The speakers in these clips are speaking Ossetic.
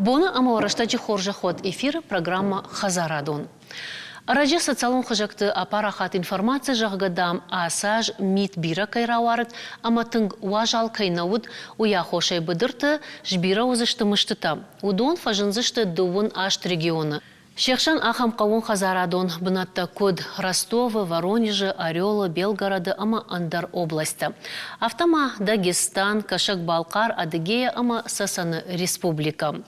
Боны ӕмӕ рӕстӕджы хорзӕх уӕд эфиры программӕ «Хӕдзарадон». Ӕрӕджы социалон хызӕгты апарахат информаци, зӕгъгӕ, дам, ацы аз мит бирӕ кӕй рауарыд ӕмӕ тынг уазал кӕй нӕ уыд, уый аххосӕй быдырты сбирӕ уыдзысты мыстытӕ. Уыдон фӕзындзысты дыууын аст регионы. Се хсӕн ахӕм хъӕууонхӕдзарадон бынӕттӕ куыд Ростовы, Воронежы, Орелы, Белгороды ӕмӕ ӕндӕр областтӕ. Афтӕ ма Дагестан, Кӕсӕг-Балхъар, Адыгея ӕмӕ Цӕцӕны республикӕ.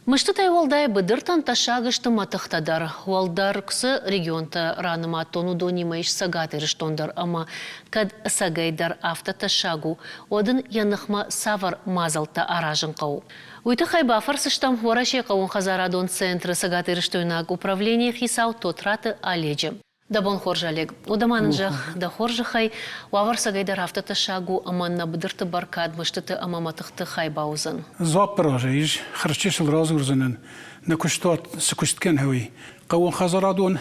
Мыстытӕй уӕлдай быдыртӕн тӕссаг сты мӕтыхтӕ дӕр. Уӕлдӕр цы регионтӕ ранымадтон, уыдонимӕ ис Цӕгат Ирыстон дӕр ӕмӕ кӕд ӕцӕгӕй дӕр афтӕ тӕссаг у, уӕд ын йӕ ныхмӕ цавӕр мадзӕлттӕ аразын хъӕуы? Уый тыххӕй бафӕрсдзыстӕм Уӕрӕсейы хъӕууонхӕдзарадон центры цӕгатирыстойнаг управленийы хицау Тотраты Оледжы. Дӕ бон хорз, Олег. Уӕдӕ ма нын зӕгъ, дӕ хорзӕхӕй, уавӕр цӕгӕйдӕр афтӕ тӕссаг у, ӕмӕ нӕ быдырты бӕркад мыстыты ӕмӕ мӕтыхты хай бауыдзӕн. Дзуаппы разӕй ис, хӕрзчысыл радзурдзынӕн, нӕ куыстуат цы куыст кӕны, уый. Хъӕууонхӕдзарадон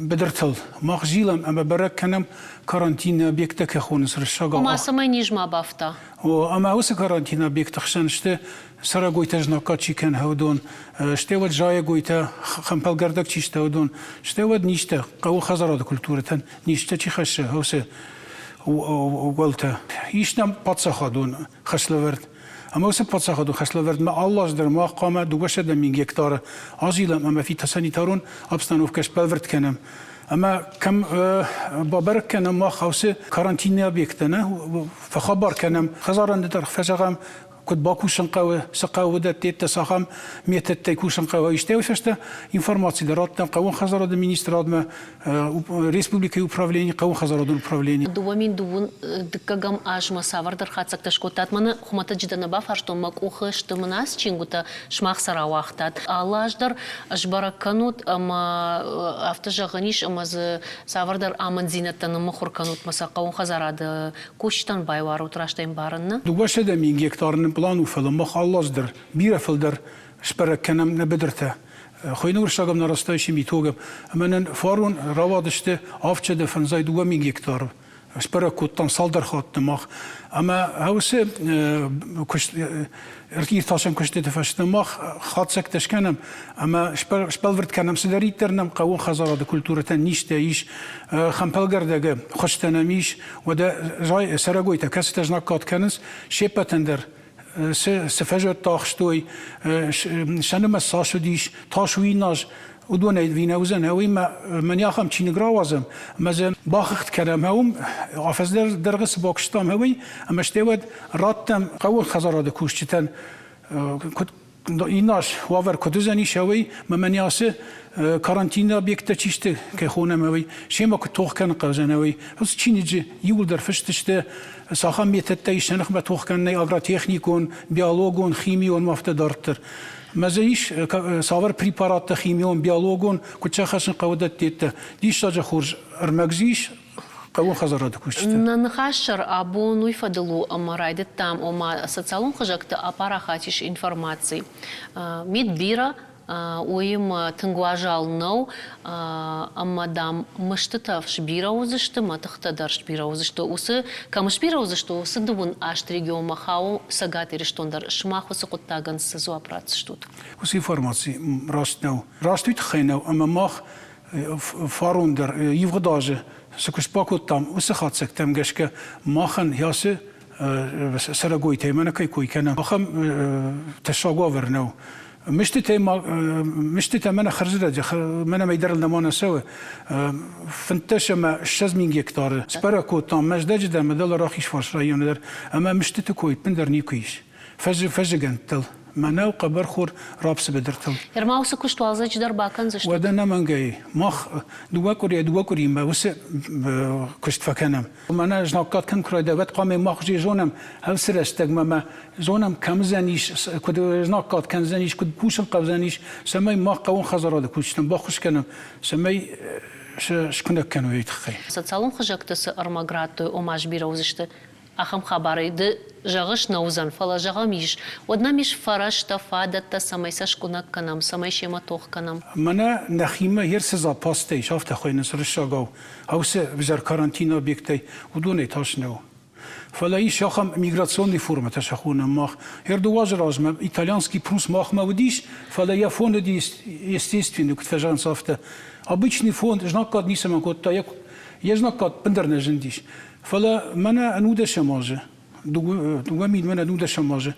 быдыртыл мах зилӕм ӕмӕ бӕрӕг кӕнӕм карантины объекттӕ кӕй хонынц рыссагау. Ома цӕмӕй низ ма бафта? О, ӕмӕ уыцы карантины объектты хсӕн сты цӕрӕгойтӕ знаггад чи кӕны, уыдон, стӕй уӕд зайӕгойтӕ, хӕмпӕлгӕрдӕг чи сты, уыдон, стӕй уӕд низтӕ, хъӕуы хӕдзарады культурӕтӕн низтӕ чи хӕссы, уыцы уӕлтӕ. Ис нӕм паддзахадон хӕслӕвӕрд. Ӕмӕ уыцы паддзахадон хӕслӕвӕрдмӕ алы аз дӕр мах хъуамӕ 200 000 гектары азилӕм ӕмӕ фитосанитарон обстановкӕ сбӕлвырд кӕнӕм. Ӕмӕ кӕм бабӕрӕг кӕнӕм мах уыцы карантинный объекттӕ, нӕ фӕхабар кӕнӕм, хӕдзарӕн дӕр фӕзӕгъӕм, куыд бакусын хъӕуы, цы хъӕуы уыдӕттӕ, цахӕм методтӕй кусын хъӕуы. Истӕй уый фӕстӕ информаци дӕр радтам хъӕууон хӕдзарады министрадмӕ, республикӕйы управлени, хъӕууон хӕдзарадон управлени. 2002 дыккӕгӕм азмӕ цавӕрдӕр хатдзӕгтӕ скодтат? Мӕнӕ хуымӕтӕджы дӕ нӕ бафарстон, мӕ къухы сты мын ацы чингуытӕ, сымах сӕ рауагътат. Алы аз дӕр сбӕрӕг кӕнут ӕмӕ афтӕ зӕгъӕн ис, ӕмӕ дзы цавӕрдӕр амынддзинӕдтӕ ныммыхуыр кӕнут мӕ сӕ хъӕууон хӕдзарады кусджытӕн байуарут, раст ӕмбарын, нӕ? 200 000 гектары нын план у, фӕлӕ мах алы аз дӕр бирӕ фылдӕр сбӕрӕг кӕнӕм нӕ быдыртӕ. Хуыйны уырыссагӕм нӕ растающим итогӕм. Ӕмӕ нын фарон рауадысты 752 000 гектары. Сбӕрӕг кодтам цалдӕр хатты мах. Ӕмӕ уыцы куыст иртасӕн куыстыты фӕстӕ мах хатдзӕгтӕ скӕнӕм ӕмӕ сбӕлвырд кӕнӕм, цыдӕриддӕр нӕм хъӕууон хӕдзарады культурӕтӕн низтӕ ис, хӕмпӕлгӕрдӕгы хуызтӕ нӕм ис, уӕдӕ цӕрӕгойтӕ, кӕцытӕ знаггад кӕнынц, се ппӕтӕн дӕр цы фӕзуӕттӕ ахстой, сӕ нымӕц цас уыдис, тас у инназ, уыдонӕй ӕви нӕ уыдзӕн, уый мӕ не ахӕм чиныг рауадзӕм, ӕмӕ дзы бахыгъд кӕнӕм, уым афӕдз дӕргъы цы бакуыстам, уый, ӕмӕ стӕй уӕд раттӕм хъӕууон хӕдзарады кусджытӕн, куыд инназ уавӕр куыд уыдзӕнис, уый, мӕ мӕнӕ ацы карантины объекттӕ чи сты, кӕй хонӕм, уый, семӕ куыд тох кӕнын хъӕудзӕн, уый. Уыцы чиныджы иууылдӕр фыст сты, цахӕм методтӕ ис сӕ ныхмӕ тох кӕнынӕй агротехникон, биологон, химион, афтӕ дарддӕр. Мӕ дзы ис цавӕр препараттӕ химион, биологон, куыд сӕ хӕссын хъӕуы дӕттеттӕ. Диссаджы хорз ӕрмӕг дзы ис, хъӕууон хӕдзарады кусджытӕ. Нӕ ныхас сӕр абон уый фӕдыл у, ӕмӕ райдыдтам, ома социалон хызӕгты апарахат ис информаци. Мит бирӕ, уыимӕ тынг уазал нӕу, ӕмӕ, дам, мыстытӕ сбирӕ уыдзысты, мӕтыхтӕ дӕр сбирӕ уыдзысты. Уыцы, кӕм сбирӕ уыдзысты, уыцы дыууын аст регионмӕ хауы Цӕгат Ирыстон дӕр. Сымах уыцы хъуыддагӕн цы дзуапп ратдзыстут? Уыцы информаци раст нӕу. Раст уый тыххӕй нӕу, ӕмӕ мах фарон дӕр ивгъуыд азы цы куыст бакодтам, уыцы хатдзӕгтӕм гӕсгӕ махӕн ацы цӕрӕгойтӕй мӕнӕ кӕй кой кӕнӕм, ахӕм тӕссаг уавӕр нӕу. Мыстытӕ мыстытӕ мӕнӕ хӕрзрӕджы, мӕнӕ мӕйдӕрыл нӕма нӕ цӕуы, 15 ӕмӕ 20 мин гектары сбӕрӕг кодтам Мӕздӕджы дӕр ӕмӕ дӕлӕ Рахизфарс районы дӕр, ӕмӕ мыстыты кой ӕппындӕр никуы ис. Фӕзыгӕндтыл, мӕнӕу, хъӕбӕрхор, рапсы быдыртыл. Ерма уыцы куыст уалдзӕджы дӕр бакӕндзыстут? Уӕдӕ ӕнӕмӕнгӕй мах дыууӕ къуырийӕ дыууӕ къуыримӕ уыцы куыст фӕкӕнӕм. Мӕнӕ знаггад кӕн куы райдайа, уӕд хъуамӕ мах же зонӕм, ӕлцы рӕстӕгмӕ мӕ зонӕм, кӕм уыдзӕнис, куыд знаггад кӕндзӕнис, куыд кусын хъӕудзӕнис, цӕмӕй мах хъӕуон хӕдзарады кусджытӕн баххуыс кӕнӕм, цӕмӕй сӕ скуынӕг кӕной уый тыххӕй. Социалон хызӕгты цы ӕрмӕг радтой, ома сбирӕ уыдзысты, ахӕм хабарӕй ды зӕгъыс нӕ уыдзӕн, фӕлӕ зӕгъӕм ис, уӕд нӕм ис фӕрӕзтӕ, фадӕттӕ, цӕмӕй сӕ скуынӕг кӕнӕм, цӕмӕй семӕ тох кӕнӕм. Мӕнӕ нӕхимӕ йе цы запастӕ ис, афтӕ хуыйнынц рыссагау, ау цы ӕвзӕр карантины объекттӕй, уыдонӕй тас нӕу. Фӕлӕ ис ахӕм миграционный формӕтӕ сӕ хонӕм мах. Ӕрдыуазы размӕ итальянский прус махмӕ уыдис, фӕлӕ йӕ фон уыди естественный, куыд фӕзӕгъынц, афтӕ. Обычный фон знаггад ницӕмӕн кодта, йе знаггад ӕндӕр нӕ зындис. Фӕлӕ мӕнӕ ӕнудӕсӕм азы, 2000 мӕнӕ ӕнудӕсӕм азы,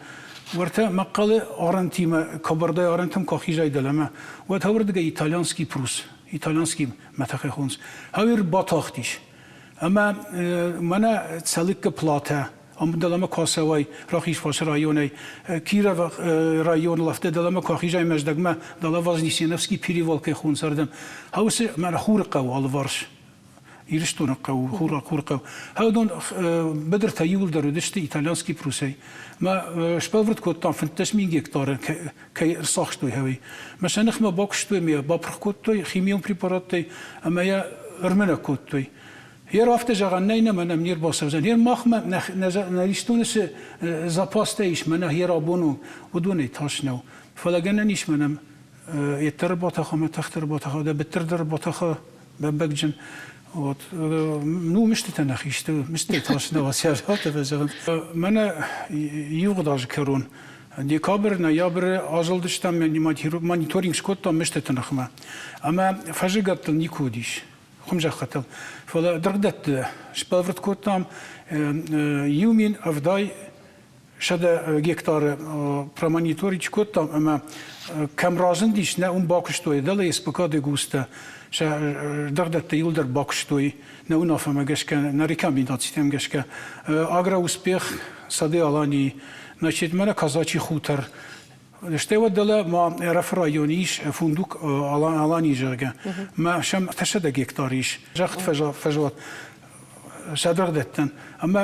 уӕртӕ Мӕхъхъӕлы арӕнтимӕ, Кабардайы арӕнтӕм куы ахизай дӕлӕмӕ, уӕд уырдыгӕй итальянский прус, итальянский мӕтӕхӕй хонынц, хауир батахтис. Ӕмӕ мӕнӕ Цӕлыккы платӕ, ам дӕлӕмӕ куы ацӕуай Рахизфарсы районӕй, Кировы районыл афтӕ дӕлӕмӕ куы ахизай Мӕздӕгмӕ, дӕлӕ Вознесеновский перевал кӕй хонынц ардӕм, уыцы мӕнӕ Хуры хъӕуы алыварс, Ирыстоны хъӕу, Хуры хъӕу. Уыдон быдыртӕ иууылдӕр уыдысты итальянский прусӕй. Мӕ сбӕлвырд кодтам 15 мин гектары кӕй ӕрцахстой, уый. Мӕ сӕ ныхмӕ бакуыстой ӕмӕ йӕ бапырх кодтой химион препараттӕй ӕмӕ йӕ ӕрмынӕг кодтой. Йер афтӕ зӕгъӕн нӕй, нӕ мӕнӕм не рбацӕудзӕн. Йер махмӕ нӕ Иристоны цы запастӕ ис, мӕнӕ йер абон у, уыдонӕй тас нӕу. Фӕлӕ гӕнӕн ис мӕнӕм йеддӕр батӕха ӕмӕ тӕхдӕр батӕха, дӕ быттыр дӕр батӕха бӕмбӕгджын. Вот. Ну, мыстытӕ нӕхи сты, мыстытӕй тас нӕу, афтӕ фӕзӕгъынц. Мӕнӕ ивгъуыд азы кӕрон декабрь, ноябры азылдыстӕм, мониторинг скодтам мыстыты ныхмӕ. Ӕмӕ фӕзыгӕдтыл никуы уыдис хуымзӕххытыл. Фӕлӕ дыргъдӕтты сбӕлвырд кодтам 1070 гектары промониторинг кодтам ӕмӕ кӕм разындис, нӕ уым бакуыстой дӕлӕ СПК-ды густӕ, сӕ дыргъдӕттӕ иуылдӕр бакуыстой нӕ уынаффӕмӕ гӕсгӕ, нӕ рекомендацитӕм гӕсгӕ. Агроуспех, Сады Аланийы, значит, мӕнӕ Казачий хутор, Стӕй уӕд дӕлӕ ма Ӕрӕфы районы ис фундук Алани, зӕгъгӕ. Мӕ сӕм 300 гектар ис. Зӕгъд фӕзуат сӕдӕрдӕттӕн. Ӕмӕ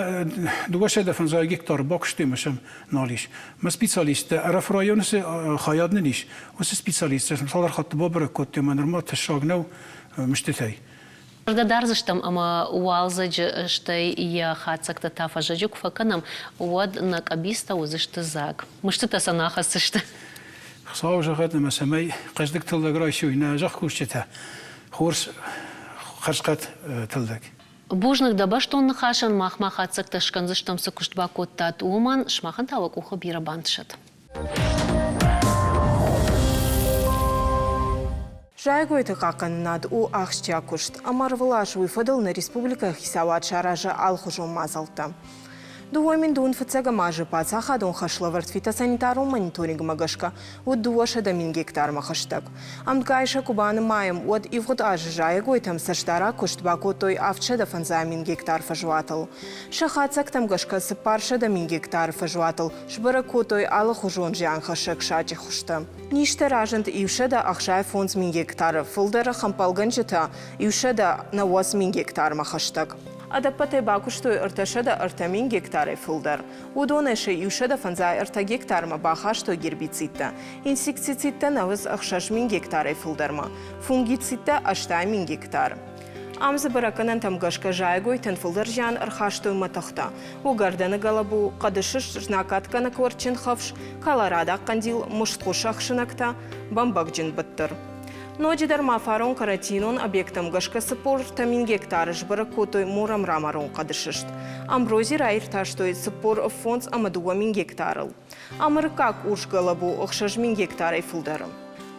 250 гектар бакуыстой ӕмӕ сӕм нал ис. Мӕ специалисттӕ Ӕрӕфы районы цы хайад нын ис, уыцы специалисттӕ цалдӕр хатты бабӕрӕг кодтой ӕмӕ нырма тӕссаг нӕу мыстытӕй. Зӕрдӕ дардзыстӕм ӕмӕ уалдзӕджы стӕй йӕ хатдзӕгтӕ та фӕззӕджы куы фӕкӕнӕм, уӕд нӕ къӕбицтӕ уыдзысты дзаг. Мыстытӕ сӕ нӕ хӕсдзысты. Хуыцау зӕгъӕд ӕмӕ цӕмӕй хъӕздыг тыллӕг райсой нӕ зӕхкусджытӕ, хорз хӕрзхъӕд тыллӕг. Бузныг дӕ бӕстон ныхасӕн, мах ма хатдзӕгтӕ скӕндзыстӕм, цы куыст бакодтат, уымӕн. Сымахӕн та уӕ къухы бирӕ бантысӕд. Зайӕгойты хъахъхъӕнынад у ахсджиаг куыст, ӕмӕ ӕрвылаз уый фӕдыл нӕ республикӕйы хицауад саразы алыхуызон мадзӕлттӕ. 2000 фыццӕгӕм азы паддзахадон хӕслӕвӕрд фитосанитарон мониторингмӕ гӕсгӕ уыд 200 мин гектармӕ хӕстӕг. Ӕмтгӕй сӕ куы банымайӕм, уӕд ивгъуыд азы зайӕгойтӕм цӕстдарӕг куыст бакодтой 750 мин гектар фӕзуатыл. Сӕ хатдзӕгтӕм гӕсгӕ 400 мин гектары фӕзуатыл сбӕрӕг кодтой алыхуызон зианхӕссӕг саджы хуызтӕ. Низтӕ разынд 165 мин гектары, фылдӕры хӕмпӕлгӕнджытӕ 190 мин гектармӕ хӕстӕг. Ӕдӕппӕтӕй бакуыстой 303 мин гектарӕй фылдӕр. Уыдонӕй сӕ 153 гектармӕ бахастой гербицидтӕ, инсектицидтӕ 96 мин гектарӕй фылдӕрмӕ, фунгицидтӕ 80 мин гектар. Ам дзы бӕрӕггӕнӕнтӕм гӕсгӕ зайӕгойтӕн фылдӕр зиан ӕрхастой мӕтыхтӕ, уыгӕрдӕны гӕлӕбу, хъӕдысыст знаггадгӕнӕг уӕртджын хӕфс, колорадаг хъӕндил, мыстхъус ӕхсынӕгтӕ, бӕмбӕгджын быттыр. Ноджыдӕр ма фарон карантинон объекттӕм гӕсгӕ 43 мин гектары сбӕрӕг кодтой морӕмрамарон хъӕдысыст. Амбрози раиртӕстой 45 ӕмӕ 2 мин гектарыл. Амырыкаг урс гӕлӕбу 6 мин гектарӕй фылдӕры.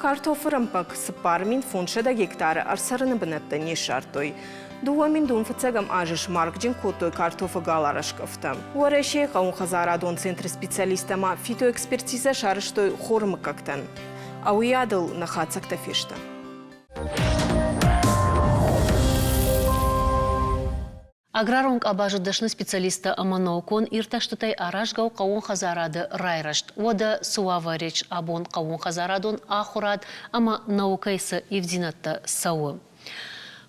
Картофы рӕмпӕг 4500 гектары ӕрцӕрыны бынӕттӕ не ссардтой. 2000 дун фыццӕгӕм азы смаргджын кодтой картофы галарӕскъӕфтӕ. Уӕрӕсейы хъӕууонхӕдзарадон центры специалисттӕ ма фитоэкспертизӕ сарӕзтой хоры мыггӕгтӕн. Ӕуыйадыл нӕ хатдзӕгтӕ фесты. Аграрон къабазы дӕсны специалисттӕ ӕмӕ наукон иртӕстытӕй аразгӕ у хъӕууон хӕдзарады райрӕзт. Уӕдӕ цы уавӕры ис абон хъӕууонхӕдзарадон ахуырад ӕмӕ наукӕйы цы ивддзинӕдтӕ цӕуы?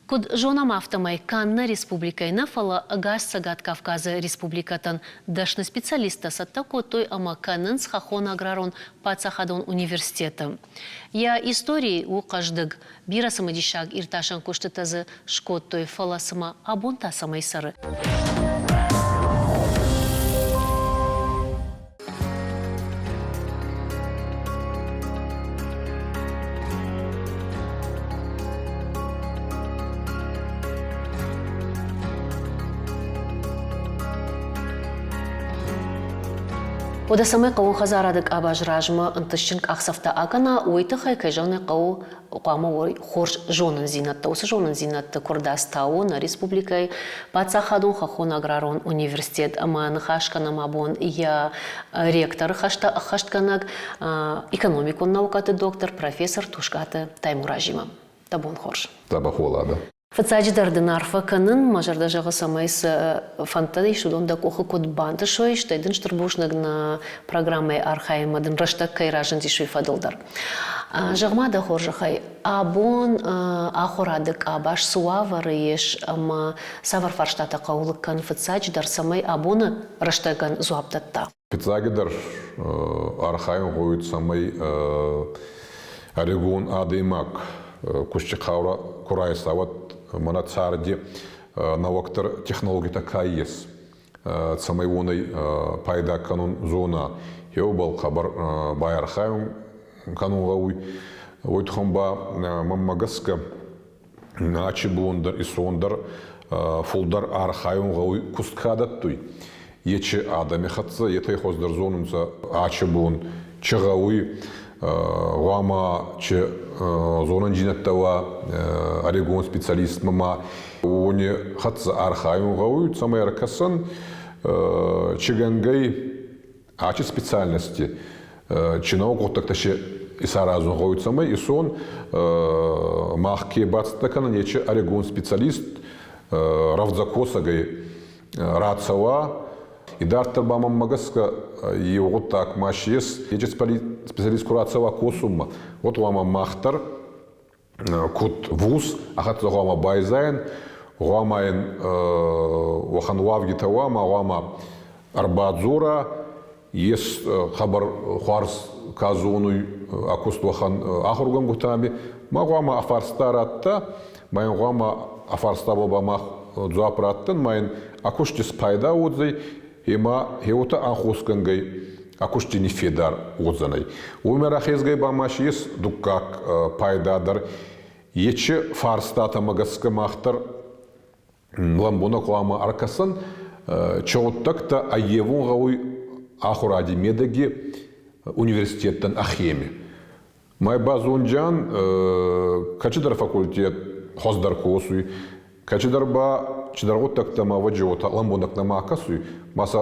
Куыд зонӕм, афтӕмӕй канд нӕ республикӕйы нӕ, фӕлӕ ӕгас Цӕгат Кавказы республикӕтӕн дӕсны специалисттӕ цӕттӕ кодтой ӕмӕ кӕнынц Хӕххон аграрон паддзахадон университеты. Йӕ истори у хъӕздыг, Бирӕ цымыдисаг иртасӕн куыстытӕ дзы скодтой, фӕлӕ цымӕ абон та цӕмӕй цӕры? Уӕдӕ цӕмӕй хъӕууон хӕдзарады къабаз размӕ ӕнтыстджын къахдзӕфтӕ акӕна, уый тыххӕй, кӕй зӕгъын ӕй хъӕуы, хъуамӕ уой хорз зонындзинӕдтӕ. Уыцы зонындзинӕдты куырдадз та у нӕ республикӕйы паддзахадон хӕххон аграрон университет ӕмӕ ныхас кӕнӕм абон йӕ ректоры хӕстӕ ӕххӕстгӕнӕг экономикон наукӕты доктор, профессор Тускъаты Таймуразимӕ. Дӕ бон хорз. Дзӕбӕх уӕлӕ. Фыццаджыдӕр дын арфӕ кӕнын, мӕ зӕрдӕ зӕгъы, цӕмӕй цы фӕндтӕ ис, уыдон дӕ къухы куыд бантысой, стӕй дын стыр бузныг нӕ программӕйы архайынмӕ дын рӕстӕг кӕй разындис, уый фӕдыл дӕр. Зӕгъ-ма дӕ хорзӕхӕй, абон ахуырады къабаз цы уавӕры ис ӕмӕ цавӕр фарстатӕ хъӕуы лыг кӕнын фыццаджыдӕр, цӕмӕй абоны рӕстӕгӕн дзуапп дӕтта? Фиццагидӕр архайун гъӕуй, цӕмӕй ӕригон адӕймаг кусти хъаурӕ ку райса, уӕд мӕнӕ царди нӕуӕгдӕр технологитӕ ка ес, цӕмӕй уонӕй пайда кӕнун зона, еубӕл хъӕбӕр байархайун кӕнун гъӕуй. Уой туххӕн ба мӕнмӕ гӕсгӕ ачи бон дӕр, исон дӕр фулдӕр архайун гъӕуй куст ка дӕттуй, ечи адӕми хӕццӕ, етӕ хуӕздӕр зонунцӕ ачи бон чи гъӕуй, гъуама чи зонӕндзийнӕдтӕ уа ӕригон специалистмӕ ма уони хӕццӕ архайун гъӕуй, цӕмӕй ӕркӕсӕн, чи гӕнгӕй ачи специальности чи нӕуӕг гъуддӕгтӕ си исаразун гъӕуй, цӕмӕй исон мах ке бацӕттӕ кӕнӕн, ечи ӕригон специалист рӕвдзӕ косӕгӕй рацӕуа. Идарддӕр ба мӕнмӕ гӕсгӕ еу гъуддаг ма си ес, ечи специалист ку рацӕуа косунмӕ, уӕд гъӕуама мах дӕр куд вуз, ӕхӕццӕ гъӕуама байзайӕн, гъӕуама ин уӕхӕн уавгитӕ уа ма гъӕуама ӕрбадзора, ес хъӕбӕр хуарз ка зонуй ӕ куст уӕхӕн ахургӕнгутӕми, ма гъӕуама ӕ фарста радта, ма ин гъӕуама ӕ фарстабӕл ба мах дзуапп раттӕн, ма ин ӕ кусти спайда уодзӕй, ӕма гъеуотӕ ӕнхусгӕнгӕй ӕ кусти ниффедар уодзӕнӕй. Уомӕ рахезгӕй ба ма си ес дуккаг пайда дӕр. Ечи фарстатӕмӕ гӕсгӕ мах дӕр лӕмбунӕг хъуамӕ ӕркӕсӕн, чи гъуддӕгтӕ ӕййевун гъӕуй ахуради медӕги университеттӕн ӕхеми. Мӕ базонджан кӕцидӕр факультет хуӕздӕр косуй, кӕцидӕр ба цидӕр гъуддӕгтӕмӕ ӕвӕджи уотӕ лӕмбунӕг нӕма кӕсуй, ма сӕ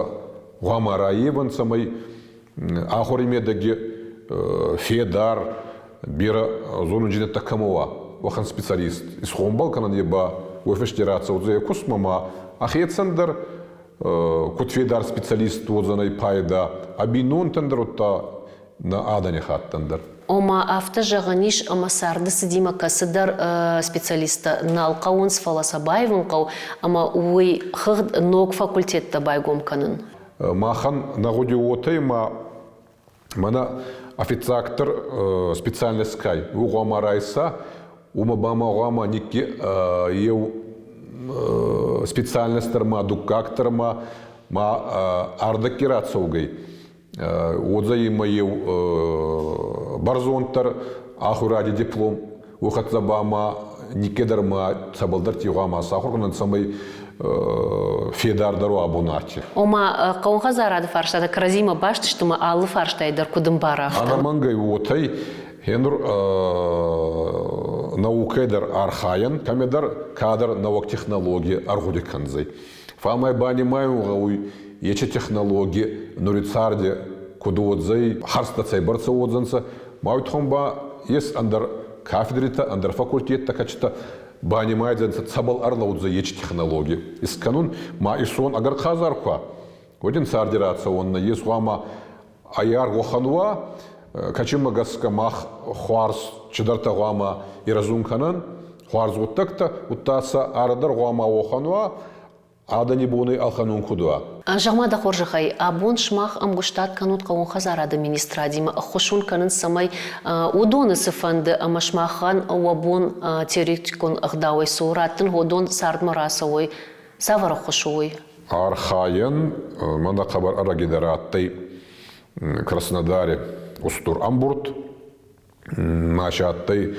гъӕуама раййевӕн, цӕмӕй ахури медӕги федар берӕ зонундзийнӕдтӕ кӕмӕ уа, уӕхӕн специалист исгъомбӕл кӕнӕн е ба уой фӕсте рацӕудзӕй кустмӕ ма ӕхецӕн дӕр куд федар специалист уодзӕнӕй пайда, ӕ бийнонтӕн дӕр удта нӕ адӕнихаттӕн дӕр. Ома, афтӕ зӕгъӕн ис, ӕмӕ царды цыдимӕ кӕцыдӕр специалисттӕ нал хъӕуынц, фӕлӕ сӕ баивын хъӕуы ӕмӕ уый хыгъд ног факультеттӕ байгом кӕнын. Махӕн нӕ гъуди уотӕй ма мӕнӕ официагдӕр специальность кай гъуама райса, уымӕ ба ма гъуама никки еу специальность дӕр ма дуккаг дӕр ма ма ардӕгги рацӕугӕй уодзӕй имӕ еу бӕрзонддӕр ахуради диплом, уой хӕццӕ ба ма никкедӕр ма цӕбӕлдӕрти гъӕуама сахур кӕнӕн, цӕмӕй федардӕр уа бунати. Ома хъӕуон хӕдзарады фарстатӕ кӕрӕдзимӕ баст сты ӕмӕ алы фарстайы дӕр куыд ӕмбара, афтӕ? Ӕнӕмӕнгӕй уотӕй гъенур наукӕй дӕр архайӕн, кӕмидӕр кадӕр нӕуӕг технологи ӕргъуди кӕндзӕй. Фал мӕ банимайун гъӕуй, ечи технологи нури царди куд уодзӕй, хӕрзтӕ цӕйбӕрцӕ уодзӕнцӕ, ма уой туххӕн ба ес ӕндӕр кафедритӕ, ӕндӕр факультеттӕ, кӕцитӕ банимайдзӕнцӕ, цӕбӕл ӕрлӕудзӕй ечи технологи искӕнун, ма исон ӕгӕр хъазар ку уа, уӕд ин царди рацӕуӕн нӕййес, гъӕуама ӕйаргъ уӕхӕн уа, кӕцимӕ гӕсгӕ мах хуарз чидӕртӕ гъӕуама ирӕзун кӕнӕн, хуарз гъуддӕгтӕ, удта сӕ арӕдӕр гъӕуама уӕхӕн уа, адӕни бонӕй ӕлхӕнун куд уа. Зӕгъ-ма дӕ хорзӕхӕй, абон сымах ӕмгуыстад кӕнут хъӕууон хӕдзарады министрадимӕ, ӕххуыс уын кӕнынц, цӕмӕй уыдоны цы фӕнды ӕмӕ сымахӕн уӕ бон теоретикон ӕгъдауӕй цы у раттын, уыдон цардмӕ рацӕуой. Цавӕр ӕххуыс у уый? Архайӕн мӕнӕ хъӕбӕр ӕрӕги дӕр адтӕй Краснодари устур ӕмбурд. Ма си адтӕй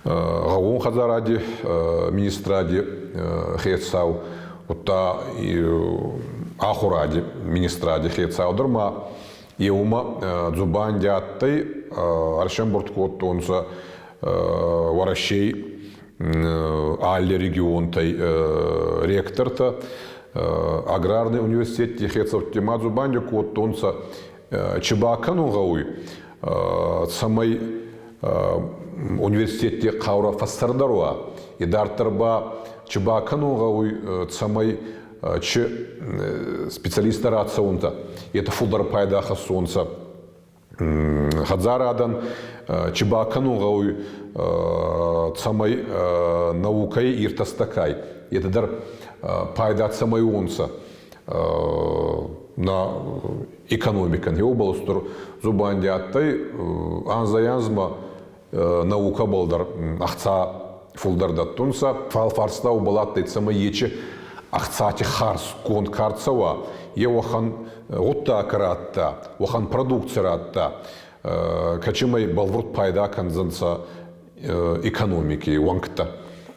гъӕууон хӕдзаради министради хецау, удта ахуради министради хецау дӕр ма. Еума дзубанди адтӕй, ӕрсӕмбурд кодтонцӕ Уӕрӕсей алли регионтӕй ректортӕ, аграрный университетти хецӕутти ма дзубанди кодтонцӕ, чи бакӕнун гъӕуй, цӕмӕй университетти хъаурӕ фӕссӕрдӕр уа, идарддӕр ба чи бакӕнун гъӕуй, цӕмӕй чи специалисттӕ рацӕунтӕ, етӕ фулдӕр пайда хӕссонцӕ хӕдзарадӕн, чи бакӕнун гъӕуй, цӕмӕй наукӕй иртӕстӕ кай, етӕ дӕр пайда цӕмӕй уонцӕ на экономикӕн. Еубал устур дзубанди адтӕй анзӕй-анзмӕ наукӕбӕл дӕр ӕхца фулдӕр дӕттунцӕ, фал фарста уобӕл адтӕй, цӕмӕй ечи ӕхцати харзгонд ка рцӕуа, е уӕхӕн гъуддаг радта, уӕхӕн продукци радта, кӕцимӕй бӕлвурд пайда кӕндзӕнцӕ экономики уӕнгтӕ.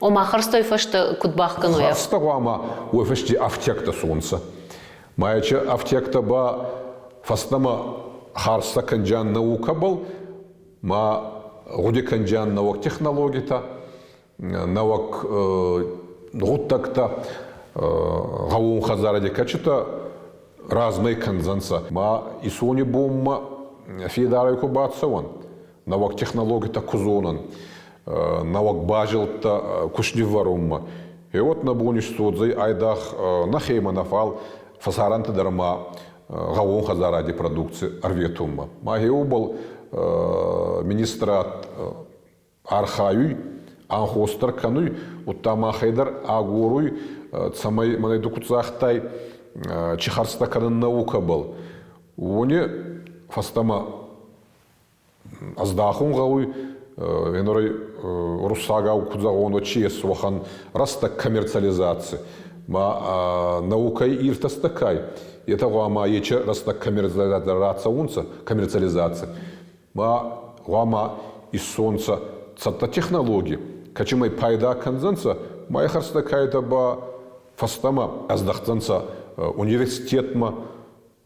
Ома хӕрзтӕй фӕстӕ куд бахгӕнуй? Хӕрзтӕ гъуама уой фӕсте афтектӕ цонцӕ. Маячи афтектӕ ба фӕстӕмӕ хӕрзтӕ кӕнджан наукӕбӕл, ма гъуди кӕнджан нӕуӕг технологитӕ, нӕуӕг гъуддӕгтӕ, гъӕууон хӕдзаради кӕчитӕ размӕ кӕндзӕнцӕ. Ма исони бонмӕ федарӕй ку бацӕуӕн, нӕуӕг технологитӕ ку зонӕн, нӕуӕг базилдтӕ ку сниввӕрунмӕ. Е вот нӕ бон исуодзӕй айдагъ нӕхемӕ нӕ, фал фӕсарӕнти дӕр ма гъӕууон хӕдзаради продукци ӕрветунмӕ. Ма еубал министрад архайуй, анхосдӕр кӕнуй, удта махӕй дӕр агоруй, цӕмӕй мӕнӕ ду куд загътай, чи хӕрзтӕ кӕнун наукӕбӕл, уони фӕстӕмӕ ӕздахун гъӕуй, енорӕй уруссагау куд зӕгъон, чи ес уӕхӕн рӕстӕг коммерциализаци. Ма наукӕй иртӕстӕ кай, етӕ гъуама ечи рӕстӕг коммерциализаци рацӕунцӕ, коммерциализаци. Ма гъуама иссонцӕ цӕттӕ технологи, кӕцимӕй пайда кӕндзӕнцӕ, ма ихӕрзтӕ кайтӕ ба фӕстӕмӕ ӕздӕхдзӕнцӕ университетмӕ,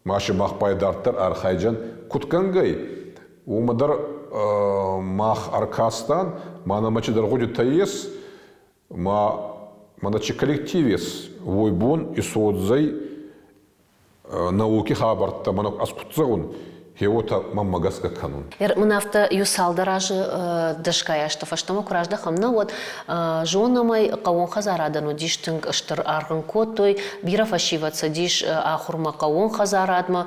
ма сымах дарддӕр архайджан куд кӕнгӕй, уымӕ дӕр мах ӕркастан, ма нӕмӕ чидӕр гъудитӕ ес, ма мӕнӕ чи коллектив ес, уой бон исуодзӕй науки хабӕрттӕ мӕнӕ ӕз куд зӕгъун, гъе мӕнмӕ гӕсгӕ кӕнун. Мын афтӕ иу цалдӕр азы дӕсгай азты фӕстӕмӕ куы раздӕхӕм, нӕ уӕд зонӕм ӕй, хъӕууон хӕдзарадӕн уыдис тынг стыр аргъ ын кодтой, бирӕ фӕсивӕд цыдис ахуырмӕ хъӕууон хӕдзарадмӕ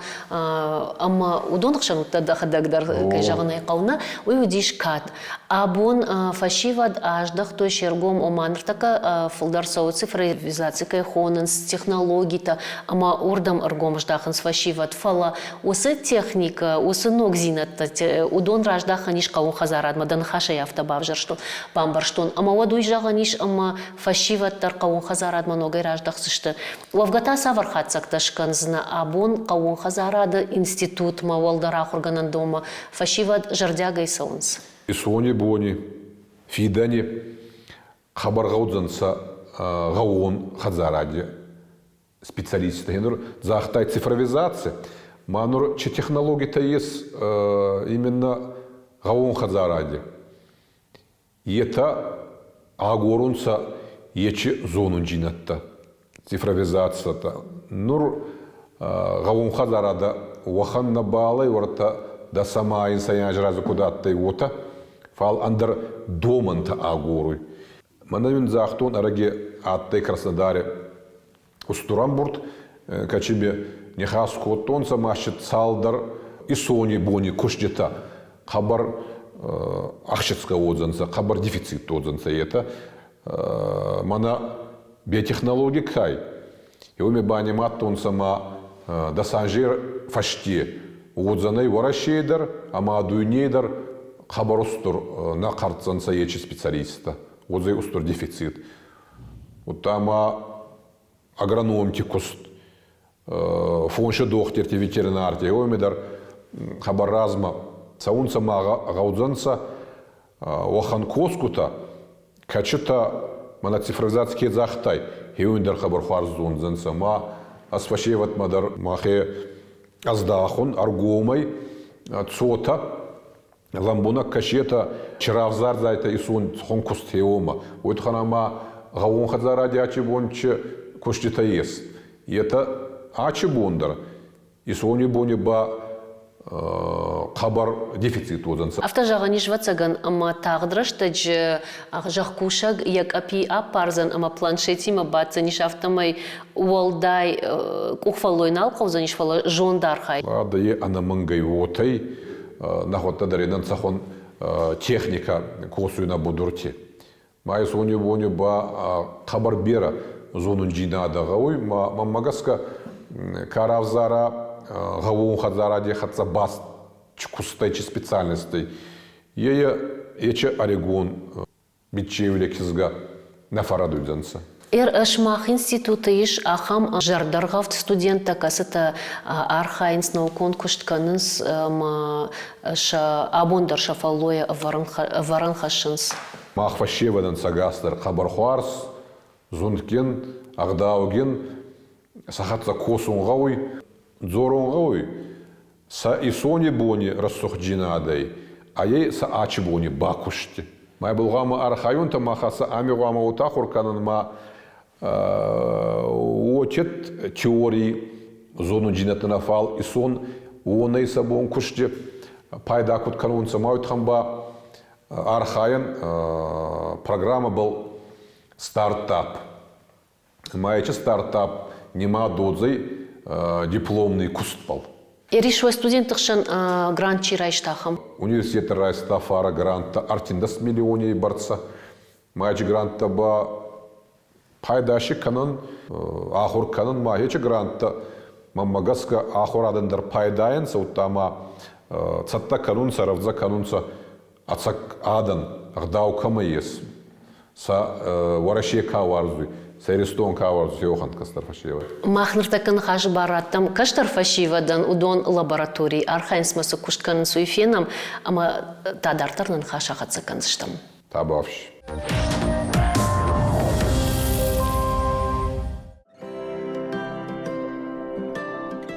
ӕмӕ уыдон хсӕн уыдтӕ дӕхӕдӕг дӕр, кӕй зӕгъын ӕй хъӕуы, нӕ, уый уыдис кад. Абон фӕсивӕд аздӕхтой се ргом, ома ныртӕккӕ фылдӕр цӕуы цифровизаци кӕй хонынц, технологитӕ ӕмӕ уырдӕм ӕргом здахынц фӕсивӕд, фӕлӕ уыцы техникӕ, уыцы ногдзинӕдтӕ, уыдон раздахӕн ис хъӕууон хӕдзарадмӕ, дӕ ныхасӕй афтӕ бавзӕрстон, бамбӕрстон. Ӕмӕ уӕд уый зӕгъӕн ис, ӕмӕ фӕсивӕд дӕр хъӕууон хӕдзарадмӕ ногӕй раздӕхдзысты. Уӕвгӕ та цавӕр хатдзӕгтӕ скӕндзынӕ абон хъӕууон хӕдзарады институтмӕ, уӕлдӕр ахуыргӕнӕндонмӕ фӕсивӕд зӕрдиагӕй цӕуынц? Исони бони, фидӕни хабар гъӕудзӕнцӕ гъӕууон хӕдзаради специалисттӕ. Нур загътай цифровизаци, ма нур чи технологитӕ ес именно гъӕууон хӕдзаради, етӕ агорунцӕ ечи зонунджийнӕдтӕ, цифровизацията. Нур гъӕууон хӕдзарадӕ уӕхӕн нӕбал ӕй, уӕртӕ дӕ сӕмӕ инсӕй разы куд адтӕй, уотӕ, фал ӕндӕр домӕнтӕ агоруй. Мӕнӕ мин загътон, ӕрӕги адтӕй Краснодари устур ӕмбурд, кӕцими нихас кодтонцӕ ма цалдӕр исони бони кусджитӕ хъӕбӕр ӕхсицгӕ уодзӕнцӕ, хъӕбӕр дефицит уодзӕнцӕ етӕ. Мӕнӕ биотехнологи кай, еуми банимадтонцӕ ма дӕс анзей фӕсте уодзӕнӕй Уӕрӕсей дӕр ӕма дуйней дӕр хъӕбӕр устур нӕ хъӕртдзӕнцӕ ечи специалисттӕ, уодзӕй устур дефицит. Удта ма агрономти куст, фонси дохтирти, ветеринарти, еуеми дӕр хъӕбӕр размӕ цӕунцӕ ма гъӕудзӕнцӕ уӕхӕн косгутӕ, кӕцитӕ мӕнӕ цифровизаци ке загътай, еуин дӕр хъӕбӕр хуарз зондзӕнцӕ. Ма ӕз фӕсевӕдмӕ дӕр мӕхе. Ӕздӕхун ӕргомӕй цотӕ лӕмбунӕг кӕсетӕ, чи равзардзайтӕ исон цӕхуӕн куст хеуомӕ, уой туххӕн ӕма гъӕууон хӕдзаради ачи бон чи куститӕ ес, етӕ ачи бон дӕр исони бони ба хъӕбӕр дефицит уодзӕнцӕ. Афтӕ зӕгъӕн ис, ӕвӕццӕгӕн, ӕмӕ тагъд рӕстӕджы зӕхкусӕг йӕ къӕпи аппардзӕн ӕмӕ планшетимӕ баддзӕнис, афтӕмӕй уӕлдай къухфӕллой нал хъӕудзӕнис, фӕлӕ зонд архайд. Ада е ӕнӕмӕнгӕй уотӕй нӕхуӕдтӕ дӕр инӕн цӕхуӕн техникӕ косуй нӕ будурти. Ма исони бони ба хъӕбӕр берӕ зонундзийнадӕ гъӕуй, ма мӕнмӕ гӕсгӕ ка равзара гъӕууон хӕдзаради хӕццӕ баст кустӕй чи специальностей, е ечи ӕригон биччеуиле кизгӕ нӕ фӕрӕдуйдзӕнцӕ. РСМАХ институты ис ахӕм зӕрдӕргъӕвд студенттӕ, кӕцытӕ архайынц, наукон куыст кӕнынц ӕмӕ сӕ абон дӕр сӕ фӕллойӕ ӕвӕрӕн хӕссынц. Мах фӕсевӕдӕн цӕгасдӕр хъӕбӕр хуарз, зундгин, ӕгъдаугин, сӕ хӕццӕ косун гъӕуй, дзорун гъӕуй, сӕ исони бони рӕсугъддзийнадӕй, айӕй сӕ ачи бони бакусти. Мӕ булгъамӕ архайунтӕ ма хӕццӕ ами гъуама уотӕ ахур кӕнун ма уотет теорий зонундзийнӕдтӕ нӕ, фал исон уонӕй сӕ бон кусти пайда куд кӕнунцӕ, ма уотӕн ба архайӕн программӕбӕл стартап. Ма стартап нима додзӕй дипломный кустбӕл. Ерис уӕ студентты хсӕн грант чи райста ахӕм? Университеты райста фара гранттӕ 13 миллионей бӕрцӕ. Маджи гранттӕ ба пайдаси кӕнӕн, ахур кӕнӕн ма ечи гранттӕ мӕнмӕ гӕсгӕ ахурадӕн дӕр пайдайӕнцӕ, удта ма цӕттӕ кӕнунцӕ, рӕвдзӕ кӕнунцӕ ӕцӕг адӕн, ӕгъдау кӕмӕ ес, сӕ Уӕрӕсе ка уарзуй, сӕ Иристон ка уарзуй, уӕхӕн кӕстӕр фӕсевӕд. Мах ныртӕккӕ ныхасы бар радтам кӕстӕр фӕсивӕдӕн, уыдон лабораторийы архайынц ӕмӕ цы куыст кӕнынц, уый фенӕм, ӕмӕ та дарддӕр нӕ ныхас ахӕццӕ кӕндзыстӕм. Табуафси.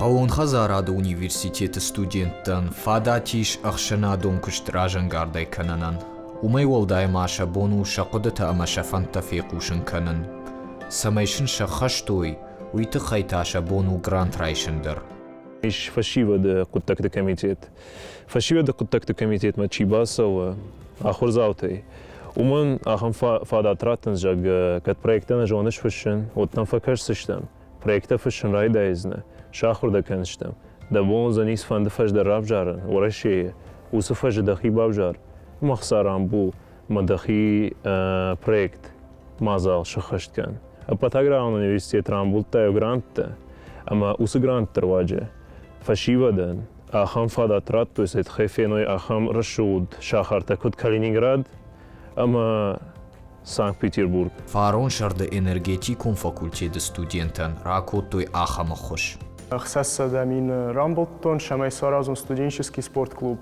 Хъӕууонхӕдзарады университеты студенттӕн фадат ис ӕхсӕнадон куыст разӕнгардӕй кӕнынӕн. Уымӕй уӕлдай ма сӕ бон у сӕ хъуыдытӕ ӕмӕ сӕ фӕндтӕ фехъусын кӕнын. Цӕмӕй сын сӕххӕст уой, уый тыххӕй та сӕ бон у грант райсын дӕр. Ис фӕсивӕды хъуыддӕгты комитет. Фӕсивӕды хъуыддӕгты комитетмӕ чи бацӕуы ахуырдзаутӕй, уымӕн ахӕм фадат раттынц, зӕгъгӕ, кӕд проекттӕ нӕ зоныс фыссын, уӕд нӕм фӕкӕсдзыстӕм, проекттӕ фыссын райдайдзынӕ, сахуыр дӕ кӕндзыстӕм. Дӕ бон уыдзӕни цыфӕнды фӕз дӕр равзарын Уӕрӕсейы, уыцы фӕзы дӕхи бавзар, ӕмӕ хца рамбул, ӕмӕ дӕхи проект, мадзал сӕххӕст кӕн. Ӕппӕт аграрон университет рамбулдта гранттӕ, ӕмӕ уыцы грантты руаджы фӕсивӕдӕн ахӕм фадат радтой, сӕ тыххӕй феной ахӕм рӕсугъд сахартӕ, куыд Калининград ӕмӕ Санкт-Петербург. Фарон сӕрды энергетикон факультеты студентӕн ракодтой ахӕм ӕххуыс. 600 мины рамбылдтон, цӕмӕй саразон студенческий спортклуб.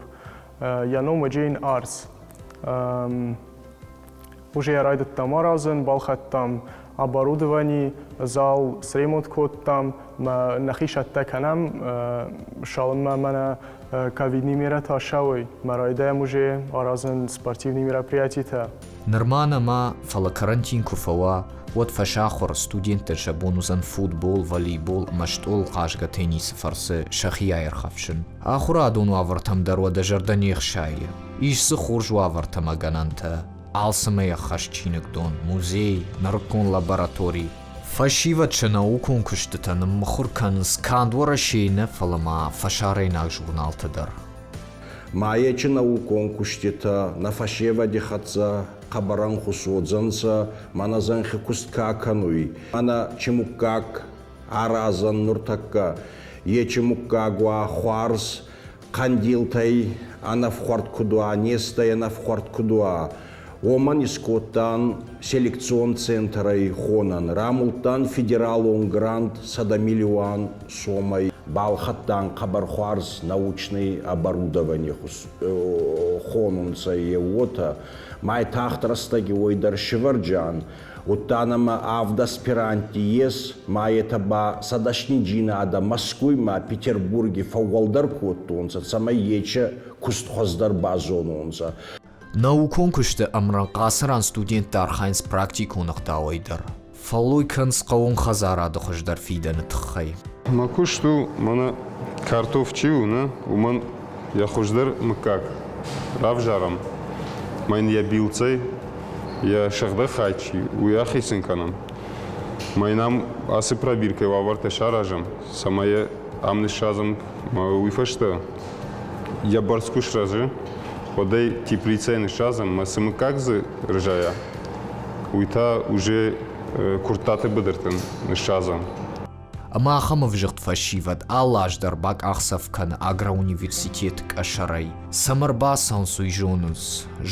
Йӕ ном Джейн Арс. Уже йӕ райдыдтам аразын, балхӕдтам оборудовани, зал сремонт кодтам, нӕхи сӕттӕ кӕнӕм, цалынмӕ мӕнӕ ковидный мерӕтӕ ссӕуой, мӕ райдайӕм уже аразын спортивный мероприятитӕ. Нырма нӕма, фӕлӕ карантин куы фӕуа, уӕд фӕсахуыр студенттӕн сӕ бон уыдзӕн футбол, волейбол ӕмӕ стъол хъазгӕ теннисы фӕрцы сӕхи аирхӕфсын. Ахуырадон уавӕртӕм дӕр уӕдӕ зӕрдӕ не хсайы. Ис дзы хорз уавӕртӕ ӕмӕ гӕнӕнтӕ. Алцӕмӕй ӕххӕст чиныгдон, музей, нырыккон лаборатори. Фӕсивӕд сӕ наукон куыстытӕ ныммыхуыр кӕнынц канд Уӕрӕсейы нӕ, фӕлӕ ма фӕсарӕйнаг журналты дӕр. Маечы наукон куститӕ нӕ фӕсевӕди хӕццӕ хъӕбӕр ӕнхус уодзӕнцӕ, мӕнӕ зӕнхи куст ка кӕнуй, мӕнӕ чи муггаг аразӕн нуртӕккӕ, ечи муггаг уа хуарз хъӕндилтӕй ӕнӕфхуӕрд куд уа, незтӕй ӕнӕфхуӕрд куд уа, уомӕн искодтан селекцион центрӕй хонӕн, рамулдтан федералон грант 100 миллион сомӕй. Балхӕдтан хъӕбӕр хуарз научный оборудование хонунцӕ е уотӕ. Май тагъд рӕстӕги уой дӕр сивӕрджиан. Удта нӕмӕ авд аспирантти ес, ма етӕ ба сӕ дӕснидзийнадӕ Мӕскуй ма Петербурги фӕууӕлдӕр кодтонцӕ, цӕмӕй ече куст хуӕздӕр базононцӕ. Наукон куысты ӕмрӕнхъ ацы ран студенттӕ архайынц практикон ӕгъдауӕй дӕр. Фӕллой кӕнынц хъӕууон хӕдзарады хуыздӕр фидӕны тыххӕй. Мӕ куыст у, мӕнӕ картоф чи у, нӕ, уымӕн йӕ хуыздӕр мыггаг равзарӕм. Мӕ йын йӕ билцӕй йӕ сыгъдӕг хай чи, уый ахицӕн кӕнӕм. Мӕ йын ам ацы пробиркӕйы уавӕртӕ саразӕм, цӕмӕй йӕ ам ныссадзӕм. Мӕ уый фӕстӕ йӕ бӕрц куы срӕзы, уӕд ӕй теплицӕйы ныссадзӕм, мӕ цы мыггаг дзы рзайа, уый та уже Куырттаты быдырты ныссадзӕм. Ӕмӕ ахӕм ӕвзыгъд фӕсивӕд алы аз дӕр бакъахдзӕф кӕны агроуниверситеты къӕсӕрӕй. Цӕмӕ ӕрбацӕуынц, уый зонынц,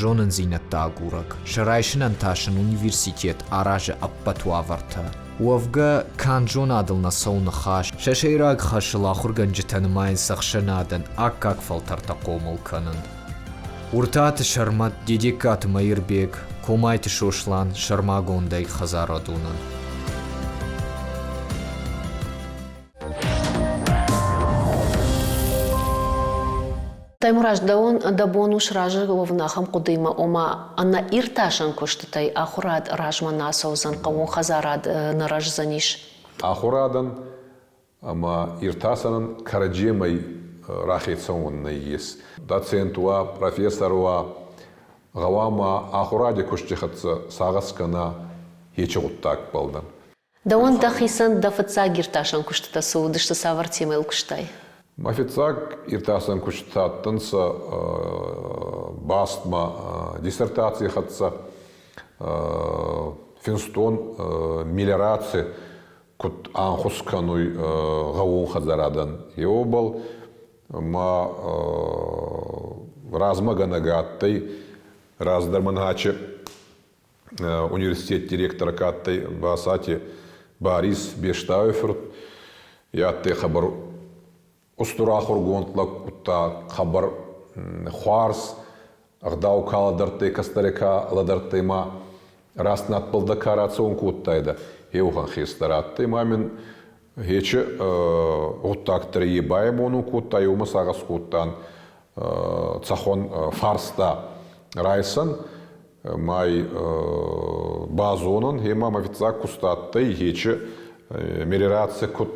зонындзинӕдтӕ агурӕг. Сӕ райсынӕн та сын университет аразы ӕппӕт уавӕртӕ. Уӕвгӕ, канд зонадыл нӕ цӕуы ныхас. Сӕ сӕйраг хӕсыл ахуыргӕнджытӕ нымайынц ӕхсӕнадӕн аккаг фӕлтӕртӕ хъомыл кӕнын. Уыртаты Сӕрмӕт, Дедегкаты Мӕирбег, Комайты Сослан сӕрмагондӕй хӕдзарадонӕн. Таймураз, дӕуӕн дӕ бон у сразы уӕвын ахӕм хъуыдыимӕ, ома ӕнӕиртасӕн куыстытӕй ахуырад размӕ нӕ ацӕудзӕн, хъӕууон хӕдзарад нӕ рӕздзӕнис? Ахуырадӕн ӕма иртасӕнӕн кӕрӕдземӕй рахецӕн нӕййес. Доцент уа, профессор уа, гъӕуама ахуради кусти хӕццӕ сагъӕс кӕна ечи гъуддагбӕл дӕр. Дӕуӕн дӕхицӕн дӕ фыццаг иртасӕн куыстытӕ цы уыдысты, цавӕр темӕйыл куыстай? Мӕ фыццаг иртасӕн куыстытӕ адтӕнцӕ баст мӕ диссертаций хӕццӕ финстон мелиораци куд ӕнхус кӕнуй гъӕууон хӕдзарадӕн. Еуобӕл ма размӕгӕнӕг адтӕй раздӕр Мангачи университет директор ка адтӕй Басати Барис Бестауи фурт. Е адтӕй хъӕбӕр устур ахургонд лӕг, удта хъӕбӕр хуарз ӕгъдау ка лӕдӕрдтӕй, кӕстӕрӕй ка лӕдӕрдтӕй ма раст надбӕл дӕ ка рацӕун кодтайдӕ, еуӕхӕн хестӕр адтӕй ма мин Хечи гъуддагдӕр е байамонун кодта, еумӕ сагъӕс кодтан цӕхуӕн фарста райсӕн, май базонӕн, ӕма мӕ фиццаг куст адтӕй хечи мелиораци куд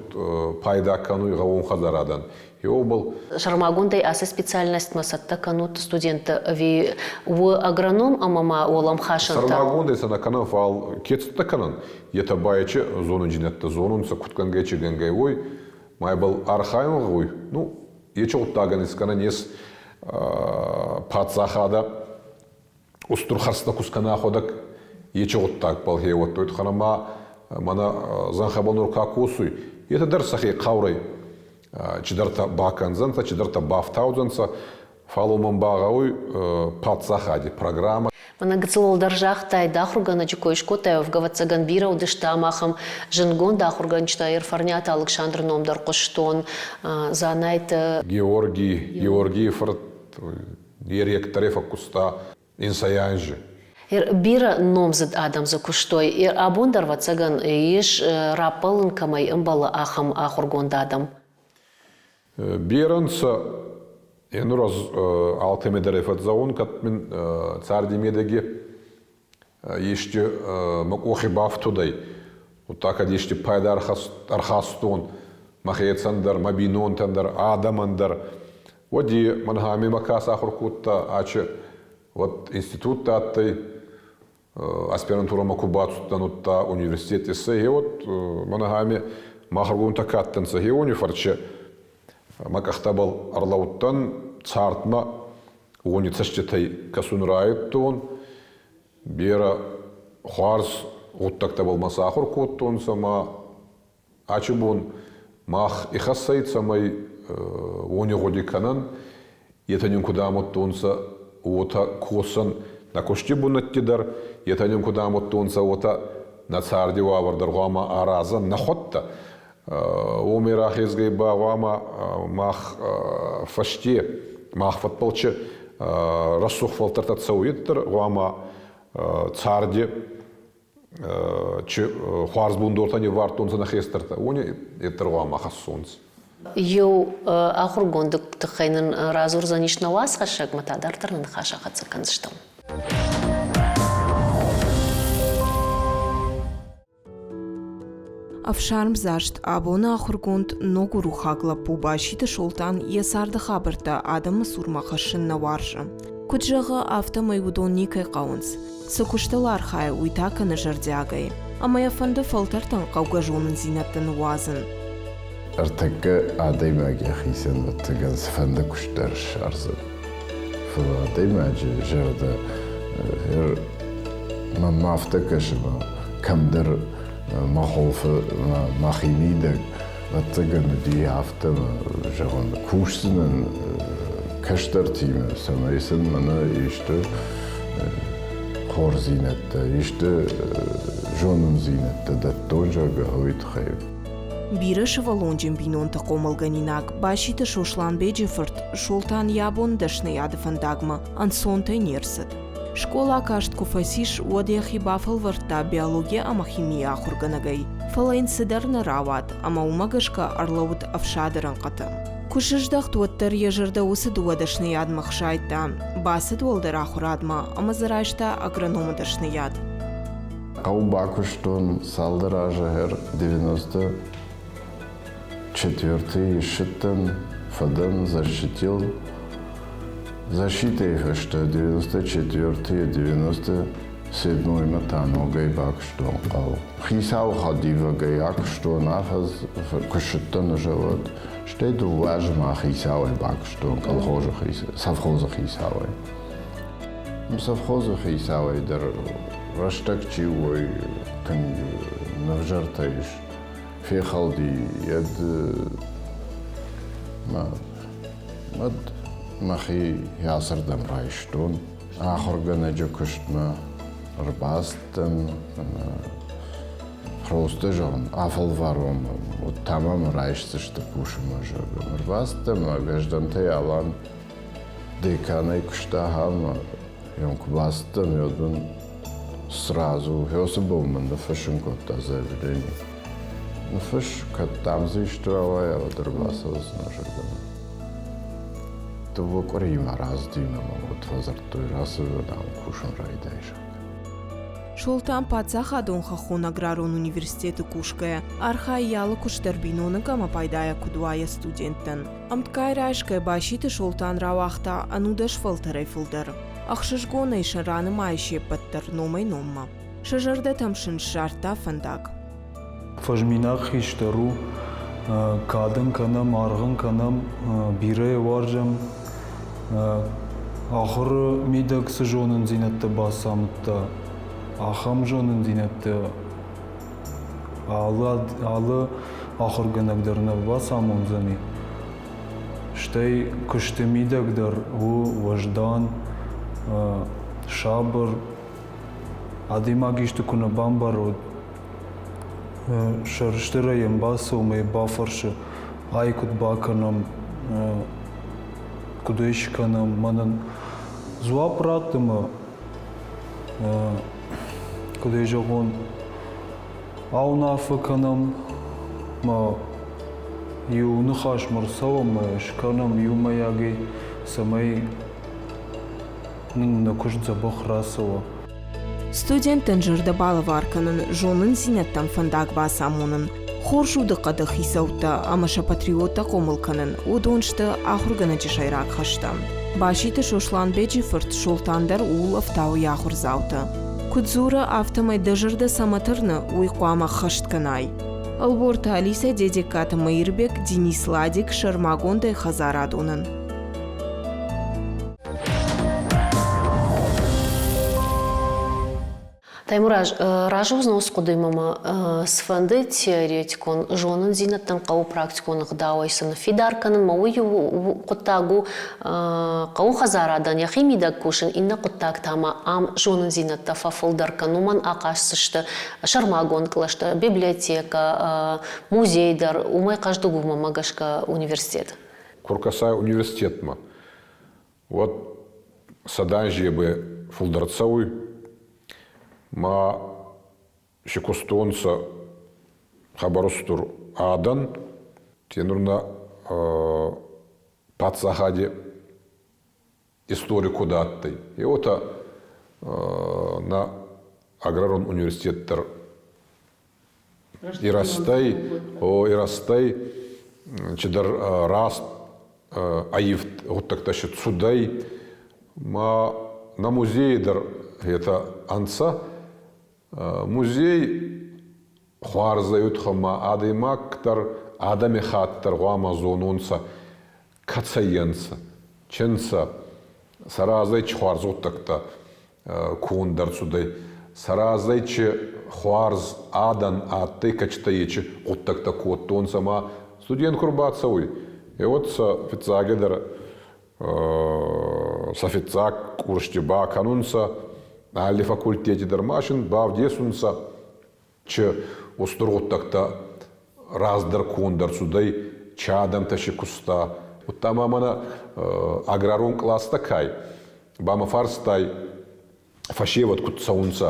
пайда кӕнуй гъӕууон хӕдзарадӕн. Еуобӕл Сӕрмагондӕй ацы специальностьмӕ цӕттӕ кӕнут студентты ӕви у агроном ӕмӕ ма уӕлӕмхасӕнтӕ? Сӕрмагондӕй сӕ нӕ кӕнӕн, фал ке цӕттӕ кӕнӕн, етӕ ба ечи зонундзийнӕдтӕ зонунцӕ, куд кӕнгӕй, чи гӕнгӕй, уой. Ма ибӕл архайун гъӕуй. Ну, ечи гъуддагӕн искӕнӕн ес паддзахадӕ устур хӕрзтӕ ку скӕна ӕхуӕдӕг ечи гъуддагбӕл хеуӕттой туххӕн ӕма мӕнӕ зӕнхӕбӕл нур ка косуй, етӕ дӕр сӕхе хъаурӕй чидӕртӕ бакӕндзӕнцӕ, чидӕртӕ бафтаудзӕнцӕ, фал уомӕн ба гъӕуй паддзахади программӕ. Мӕнӕ гыццыл уӕлдӕр загътай, дӕ ахуыргӕнӕджы кой скодтай, ӕвӕццӕгӕн бирӕ уыдысты ам ахӕм зындгонд ахуыргӕнджытӕ Ерфӕрниаты Алыксандры ном дӕр хъуыстон, Дзанайты Георгий, Георгийы фырт йӕ ректорӕй фӕкуыста инсайанжы. Бирӕ номдзыд адӕм дзы куыстой. Абон дӕр, ӕвӕццӕгӕн, ис раппӕлын кӕмӕй ӕмбӕлы, ахӕм ахуыргонд адӕм. Берӕ нцӕ. Енур ӕз алкӕмӕ дӕр фӕдзӕун, кӕд мин царди медӕги ести мӕ къохи бафтудӕй, удта кӕд ести пайда ӕрхастон мӕхецӕн дӕр, мӕ бийнонтӕн дӕр, адӕмӕн дӕр, уӕд и мӕн ами мӕ ка сахур кодта, ачи уӕд институт адтӕй, аспирантурӕмӕ ку бацудтӕн, удта университет иссӕй, гье уӕд мӕнӕ ами махӕргонтӕ ка адтӕнцӕ, гье уони фӕрче мӕ къӕхтӕбӕл ӕрлӕудтӕн, цардмӕ уони цӕститӕй кӕсун райдтон, берӕ хуарз гъуддӕгтӕбӕл мӕ сахур кодтонцӕ ма ачи бон мах ихӕссӕй, цӕмӕй уони гъуди кӕнӕн, етӕ нин куд амудтонцӕ, уотӕ косӕн нӕ кусти бунӕтти дӕр, етӕ нин куд амудтонцӕ, уотӕ нӕ царди уавӕр дӕр гъуама аразӕн нӕхуӕдтӕ. Уоми рахезгӕй ба гъӕуама мах фӕсте, мах фӕдбӕл чи рӕсугъд фӕлтӕртӕ цӕуй, дӕр гъӕуама царди чи хуарз бундортӕ ниввардтонцӕ нӕ хестӕртӕ, уони дӕр гъӕуама хӕссонцӕ. Еу ахургонды тыххӕй нын радзурдзӕнис нӕ уацхӕссӕгмӕ та дарддӕр нӕ ныхас ахӕццӕ кӕндзыстӕм. Ӕфсармдзаст абоны ахуыргонд ногурухаг лӕппу Баситы Солтан йӕ царды хабӕрттӕ адӕмы цурмӕ хӕссын нӕ уарзы. Куыд зӕгъы, афтӕмӕй уыдон никӕй хъӕуынц. Цы куыстыл архайы, уый та кӕны зӕрдиагӕй. Ӕмӕ йӕ фӕнды фӕлтӕртӕн хъӕугӕ зонындзинӕдтӕ ныууадзын. Ӕртӕккӕ адӕймаг йӕхицӕн ӕвӕццӕгӕн цыфӕнды куыст дӕр ссардзӕн. Фӕлӕ адӕймаджы зӕрдӕ мӕнмӕ афтӕ кӕсы, кӕмдӕр мӕ хуылфы мӕхимидӕг ӕвӕццӕгӕн уыди афтӕ, зӕгъын, кусдзынӕн кӕстӕртимӕ, цӕмӕй сын мӕнӕ исты хорздзинӕдтӕ, исты зонындзинӕдтӕ дӕттон, зӕгъгӕ, уый тыххӕй. Бирӕ сывӕллонджын бинонты хъомылгӕнинаг Баситы Сосланбеджы фырт Солтан йӕ абон дӕсныйады фӕндагмӕ ӕнцонтӕй не рцыд. Скъола каст куы фӕцис, уӕд йӕхи бафӕлвӕрдта биологи ӕмӕ химийы ахуыргӕнӕгӕй, фӕлӕ йын цыдӕр нӕ рауад ӕмӕ уымӕ гӕсгӕ ӕрлӕууыд ӕфсады рӕнхъыты. Куы сыздӕхт, уӕддӕр йӕ зӕрдӕ уыцы дыууӕ дӕсныйадмӕ хсайдта. Бацыд уӕлдӕр ахуырадмӕ ӕмӕ дзы райста агрономы дӕсныйад. Хъӕу бакуыстон цалдӕр азы 94-ы ссыдтӕн, фӕдӕн, защитил. Защитӕйы фӕстӕ 94-ы 97-мӕ та ногӕй бакуыстон хъӕу. Хицауы хӕдивӕгӕй акуыстон афӕдз, куы ссыдтӕн завод, стӕй дыууӕ азы ма хицауӕй бакуыстон колхозы совхозы хицауӕй. Совхозы хицауӕй дӕр рӕстӕг чи у, уый тынг нывзӕртӕ ис. Фехӕлди йӕд мӕ мӕхи ацырдӕм райстон. Ахуыргӕнӕджы куыстмӕ ӕрбацыдтӕн ӕмӕ просто зӕгъын, афӕлварон, уӕд та мӕм райсдзысты кусынмӕ, зӕгъгӕ. Ӕрбацыдтӕн ӕмӕ Гӕздӕнтӕй Алан деканӕй куыста ахӕм, йӕм куы бацыдтӕн, уӕд мын сразу уыцы бон мын ныффыссын кодта заявление. Ныффысс, кӕд дӕм дзы исты рауайа, уӕд ӕрбацӕудзынӕ зӕрдӕмӕ. Дыууӕ къуыримӕ раздимӕ мӕм уӕд фӕдзырдтой, рацу, дам, кусын райдай, зӕгъгӕ. Солтан паддзахадон хӕххон аграрон университеты кусгӕйӕ, архайы йӕ алы куыст дӕр биноныг ӕмӕ пайдайӕ куыд уа йӕ студенттӕн. Ӕмткӕй райсгӕ Баситы Солтан рауагъта ӕнудӕс фӕлтӕрӕй фылдӕр. Ӕхсызгонӕй сӕ ранымайы се ппӕт дӕр номӕй-номмӕ. Сӕ зӕрдӕтӕм сын ссардта фӕндаг. Фӕзминаг хистӕр у, кад ын кӕнӕм, аргъ ын кӕнӕм, бирӕ йӕ уарзӕм. Ахуыры мидӕг цы зонындзинӕдтӕ бацамыдта, ахӕм зонындзинӕдтӕ алы, алы ахуыргӕнӕг дӕр нӕ бацамондзӕни. Стӕй куысты мидӕг дӕр у уӕздан, сабыр. Адӕймаг исты куы нӕ бамбары, уӕд сӕрыстырӕй йӕм бацӕуы ӕмӕ йӕ бафӕрсы, ай куыд бакӕнӕм, куыд ӕй скӕнӕм, мӕнӕн дзуапп ратт ӕмӕ куыд ӕй зӕгъон, ауынаффӕ кӕнӕм ӕмӕ иу ныхасмӕ ӕрцӕуӕм ӕмӕ скӕнӕм иумӕйагӕй, цӕмӕй нын нӕ куыст дзӕбӕх рацӕуа. Студенттӕн зӕрдӕ балӕвар кӕнын, зонындзинӕдтӕм фӕндаг бацамонын, хорз удыхъӕды хицӕуттӕ ӕмӕ сӕ патриоттӕ хъомыл кӕнын, уыдон сты ахуыргӕнӕджы сӕйраг хӕстӕ. Баситы Сосланбеджы фырт Солтан дӕр ууыл ӕфтауы йӕ ахуырдзаутӕ. Куыд дзуры, афтӕмӕй дӕ зӕрдӕ цӕмӕ тырны, уый хъуамӕ ӕххӕст кӕнай. Ӕлборты Алисӕ, Дедегкаты Мӕирбег, Денис Ладик, сӕрмагондӕй хӕдзарадонӕн. Таймураз, разы уыдзынӕ уыцы хъуыдыимӕ ма цыфӕнды теоретикон зонындзинӕдтӕн хъӕуы практикон ӕгъдауӕй сын фидар кӕнын ма уый иу хъуыддаг у хъӕуы хӕдзарадӕн йӕхи мидӕг кусын, иннӕ хъуыддаг та ма ам зонындзинӕдтӕ фӕфылдӕр кӕнын, уымӕн ахъаз сты сӕрмагонд кълӕстӕ, библиотекӕ, музей дӕр, уымӕй хъӕздыг у мӕнмӕ гӕсгӕ университет. Куы ркӕсай университетмӕ, уӕд сӕдӕ фулдӕр цӕуй, ма си кустонцӕ хъӕбӕр устур адӕн, те нур нӕ паддзахади истори куд адтӕй. Е уотӕ нӕ аграрон университет дӕр ирӕзтӕй, о, ирӕзтӕй чидӕр раст ӕййивд гъуддӕгтӕ си цудӕй. Ма нӕ музейи дӕр етӕ ӕнцӕ. Музей хуарзӕй ма адӕймаг дӕр адӕмихатт дӕр гъуама зононцӕ, кӕцӕй ӕнцӕ, чи нцӕ, сӕ разӕй чи хуарз гъуддӕгтӕ конд ӕрцудӕй, сӕ разӕй чи хуарз адӕн адтӕй, кӕцитӕ ечи гъуддӕгтӕ кодтонцӕ ӕма студент ку рбацӕуй, е уӕд сӕ фиццагидӕр сӕ фиццаг курсти бакӕнунцӕ, алли факультети дӕр ма син бавдесунцӕ, чи устур гъуддӕгтӕ раздӕр конд ӕрцудӕй, чи адӕмтӕ си куста. Удта ма мӕнӕ аграрон къластӕ кай, ба мӕ фарстай, фӕсевӕд куд цӕунцӕ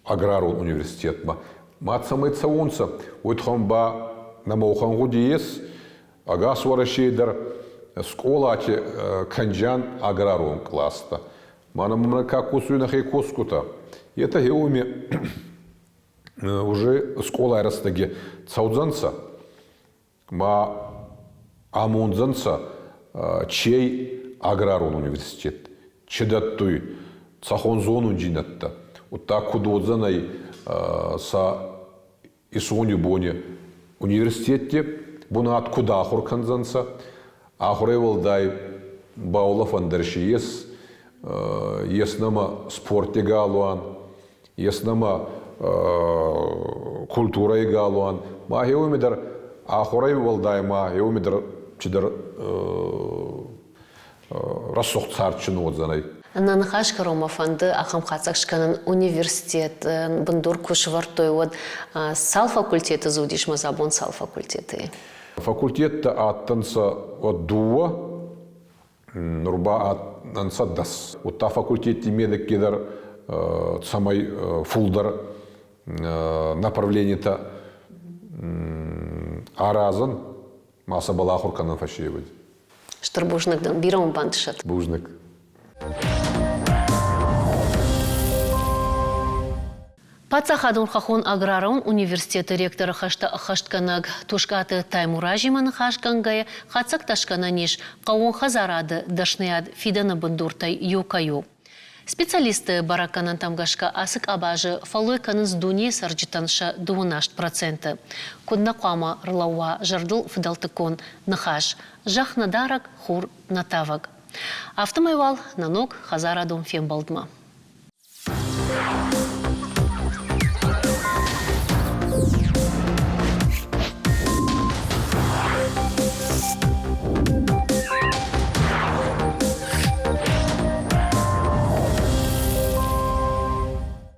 аграрон университетмӕ. Ма цӕмӕй цӕуонцӕ, уой туххӕн ба нӕмӕ уӕхӕн гъуди ес, ӕгас Уӕрӕсей дӕр скъолати кӕнджан аграрон къластӕ. Мӕнӕ мӕ ка косуй нӕхе косгутӕ, етӕ гъеуоми уже скъолай рӕстӕги цӕудзӕнцӕ, ма амондзӕнцӕ чей аграрон университет, чи дӕттуй цӕхуӕн зонундзийнӕдтӕ, удта куд уодзӕнӕй сӕ исони бони университетти бунат куд ахур кӕндзӕнцӕ, ахурӕй уӕлдай баулӕфӕн дӕр си ес, ес нӕмӕ спорти галуан, ес нӕмӕ культурӕй галуан. Ма хеуими дӕр ахурӕй уӕлдай ма хеуими дӕр чидӕр рӕсугъд цард чи уодзӕнӕй. Нӕ ныхас кӕронмӕ фӕнды ахӕм хатдзӕг скӕнын университет бындур куы сӕвӕрдтой, уӕд цал факультеты дзы уыдис ӕмӕ абон цал факультеты? Факультеттӕ адтӕнцӕ уӕд дууӕ, нур ба ӕнцӕ дӕс. Удта факультетти медӕгги дӕр цӕмӕй фулдӕр направленитӕ аразӕн, ма сӕбӕл ахур кӕнӕн фӕсевӕд. Стыр бузныг дын, бирӕ уын бантысӕд. Бузныг. Паддзахадон хӕххон аграрон университеты ректоры хӕстӕ ӕххӕстгӕнӕг Тускъаты Таймуразимӕ ныхасгӕнгӕйӕ хатдзӕгтӕ скӕнӕн ис хъӕууон хӕдзарады дӕсныйад фидӕны бындуртӕй иу кӕй у. Специалистты бӕрӕггӕнӕнтӕм гӕсгӕ ацы къабазы фӕллой кӕнынц дунейы цӕрджытӕн сӕ 28%. Куыд нӕ хъуамӕ рлӕууа зӕрдыл фыдӕлтыккон ныхас «Зӕхх нӕ дарӕг, хур нӕ тавӕг». Афтӕмӕй уал нӕ ног хӕдзарадон фембӕлдмӕ.